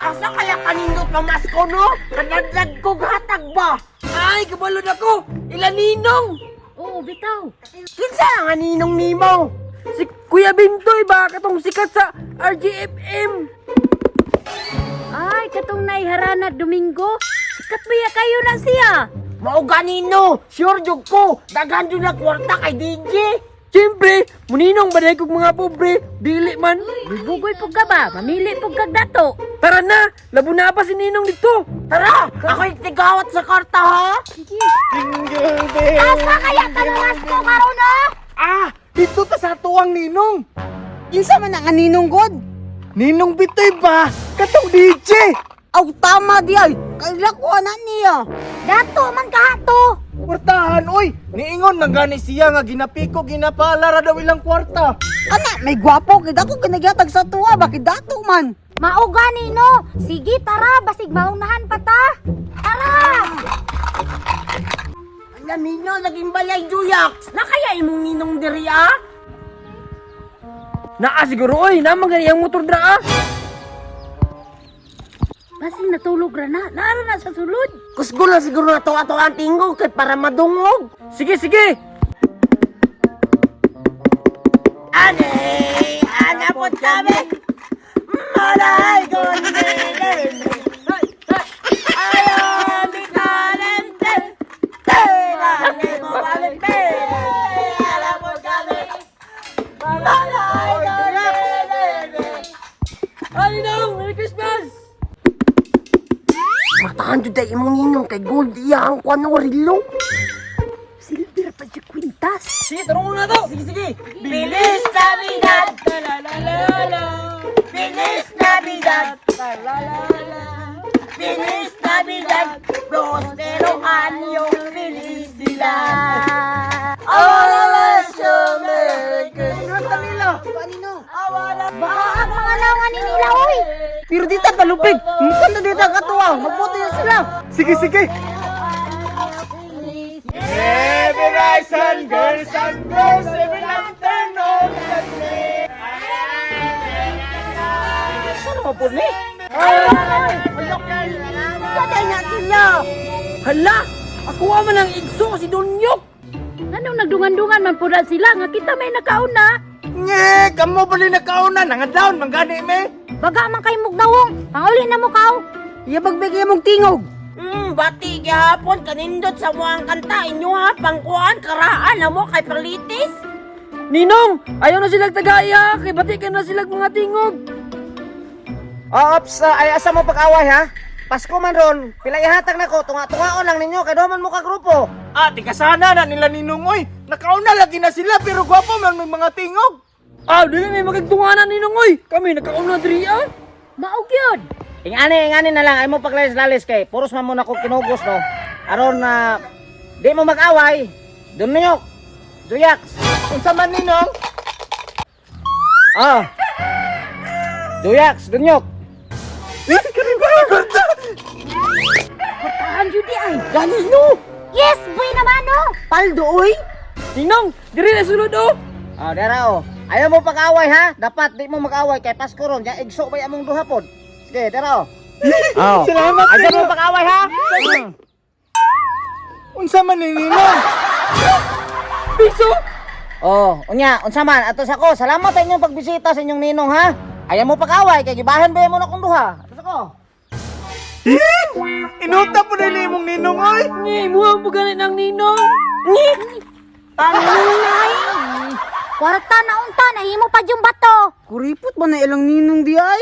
Asa kaya kanindot pamasko, no? Kanadlag ko hatag ba? Ay, kabalon ako! Ila ninong! Oo, bitaw. Kinsa nga ninong nimo? Si Kuya Bintoy ba katong sikat sa RGFM? Ay, katong naiharana Domingo. Sikat ba ya kayo na siya? Mao ganino, sure jud ko. Daghan jud na kwarta kay DJ. Siyempre, muninong ba kog mga pobre? Dili man. Bugoy pug ka ba? Mamili pug kag dato. Tara na, labo na pa si Ninong dito. Tara, ako'y tigawat sa kwarta ha. Sige. Asa kaya ka ko karon ah? Ah, dito ta sa tuwang ninong. Kinsa man ang aninong god? Ninong Bitoy ba? Katong DJ. Aw tama di ay. Kaila ko na niya. Dato man kahato. Kwartahan oy. Niingon man gani siya nga ginapiko ginapala ra daw ilang kwarta. Ana, may gwapo kay dako kinagyatag sa tuwa bakit dato man? Mao gani no. Sige, tara basig maunahan pa ta. Tara. Ala nino, laging balay juyak. Na kaya imong ninong diri ah? Naa siguro oy, naman gani ang motor dra ah. Basig natulog ra na. Naara na sa sulod. Kusgo lang siguro na to ato ang tingog kay para madungog. Sige, sige. Ane, ana po kami. Malay kundi. Ayon di talente. Tira mo balente. Ana po kami. Malay kundi. Ay, Ninong, Merry Christmas! Matahan jud ay imong ninong kay gold iya ang kuan rilo. Silver pa siya kwintas. Sige, tarong na to. Sige, sige. Bilis Navidad! Bilis Navidad! Bilis Navidad! Prospero año felicidad! I wanna wish you Merry Christmas! Kanino? Baka ang mga lawan ni nila oy. Pero dita palupig. Mukha dita katuwa. Magboto yan sila. Sige, sige. Every rise and girls and girls, every afternoon. Saan mo po ni? Saday na sila. Hala! Ako man ang igso si Dunyok! Anong nagdungan-dungan man pud na sila nga kita may nakauna. Nye, kamo pa rin nakauna, nga down, manggani me. Baga man kay mugdawong. Panguli na mo kaw. Iyabag bigay mong tingog. Bati gihapon kanindot sa muang kanta inyo ha pangkuan karaan na mo kay perlitis. Ninong, ayaw na silang tagay ha, kay bati ka na silang mga tingog. Ops, ay asa mo pag-away ha? Pasko man ron, pila ihatag nako, tunga-tungaon lang ninyo kay duha man mo ka grupo. Ah, tika sana na nila ninong oy. Nakauna lagi na sila pero gwapo man may mga tingog. Ah, dili may magagtunganan Ninong oy. Kami nakauna diri ah. Mao gyud. Ingani, ingani na lang ay mo paglalis-lalis kay puros man mo nako kinugos no. Aron na di mo mag-away. Doon ninyo. Duyaks. Unsa man ninong? Ah. Duyaks, dunyok. Eh, kariba, kwarta. Tahan jud di ay. Ganino? Yes, boy naman no. Paldo oy. Ninong, diri na sulod oh. Ah, dara oh. Ayaw mo pag-away ha? Dapat di mo mag-away kay Pasko ron, ya igso bay among duha pod. Sige, dara oh. Oh. Salamat Ayaw mo ninong. pag-away ha? Unsa man ni ninong? Piso! Oh, unya, unsa man atos ako. Salamat sa inyong pagbisita sa inyong ninong ha. Ayaw mo pag-away kay gibahan ba mo na kong duha. Atos ako. Eh, Inuta po nila imong ninong oy. Ni, muha mo gani ng Ninong. Tanunay. Kwarta na unta nahimo pa yung bato. Kuripot ba na ilang ninong di ay?